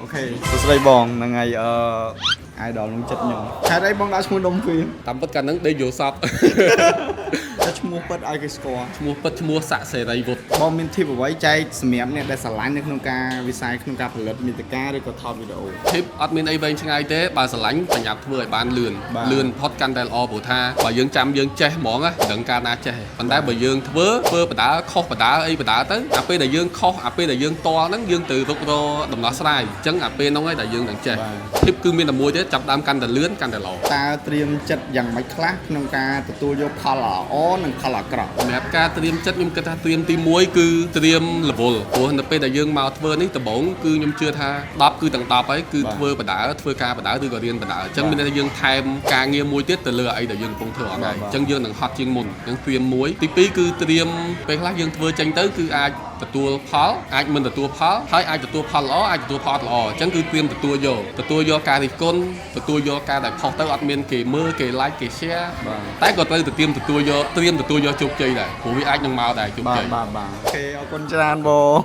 OK សួស្តីបងហ្នឹងហើយអឺ idol ក្នុងចិត្តខ្ញុំហេតុអីបងដាក់ឈ្មោះដុំហ្វៀម តាមពិតកាលហ្នឹងដេកយល់សព តែឈ្មោះពិតឲ្យគេស្គាល់ ឈ្មោះពិតឈ្មោះស័កសេរីវុឌ្ឍ បងមាន tip អ្វីចែកសម្រាប់អ្នកដែលស្រឡាញ់នៅក្នុងការវិស័យក្នុងការផលិតមាតិកាឬក៏ថតវីដេអូ tip អត់មានអីវែងឆ្ងាយទេបើស្រឡាញ់ប្រញាប់ធ្វើឲ្យបានលឿន បាទ លឿនផុតកាន់តែល្អព្រោះថាបើយើងចាំយើងចេះហ្មងណាមិនដឹងកាលណាចេះទេប៉ុន្តែបើយើងធ្វើធ្វើបដាខុសបដាអីបដាទៅអាពេលដែលយើងខុសអាពេលដែលយើងតហ្នឹងយើងទៅរុករកដំណោះស្រាយអញ្ចឹងអាពេលហ្នឹងឯងដែលយើងនឹងចេះ tip គឺមានតែមួយទេចាប់ដើមកាន់តែលឿនកាន់តែល្អ តើត្រៀមចិត្តយ៉ាងម៉េចខ្លះក្នុងការទទួលយកផលល្អនិងផលអាក្រក់ សម្រាប់ការត្រៀមចិត្តខ្ញុំគិតថាត្រៀមទី1គឺត្រៀមរវល់ព្រោះនៅពេលដែលយើងមកធ្វើនេះដំបូងគឺខ្ញុំជឿថា10គឺទាំង10ហើយគឺធ្វើបដាធ្វើការបដាឬក៏រៀនបដាអញ្ចឹងមានន័យថាយើងថែមការងារមួយទៀតទៅលើអីដែលយើងកំពុងធ្វើអត់ហើយអញ្ចឹងយើងនឹងហត់ជាងមុនអញ្ចឹងត្រៀមមួយទី2គឺត្រៀមពេលខ្លះយើងធ្វើចេញទៅគឺអាចទទួលផលអាចមិនទទួលផលហើយអាចទទួលផលល្អអាចទទួលផលអត់ល្អអញ្ចឹងគឺត្រៀមទទួលយកទទួលយកការរិះគន់ទទួលយកការដែលផុសទៅអត់មានគេមើលគេ like គេ share តែក៏ត្រូវតែត្រៀមទទួលយកត្រៀមទទួលយកជោគជ័យដែរព្រោះវាអាចនឹងមកដែរជោគជ័យ បាទបាទ OK អរគុណច្រើនបង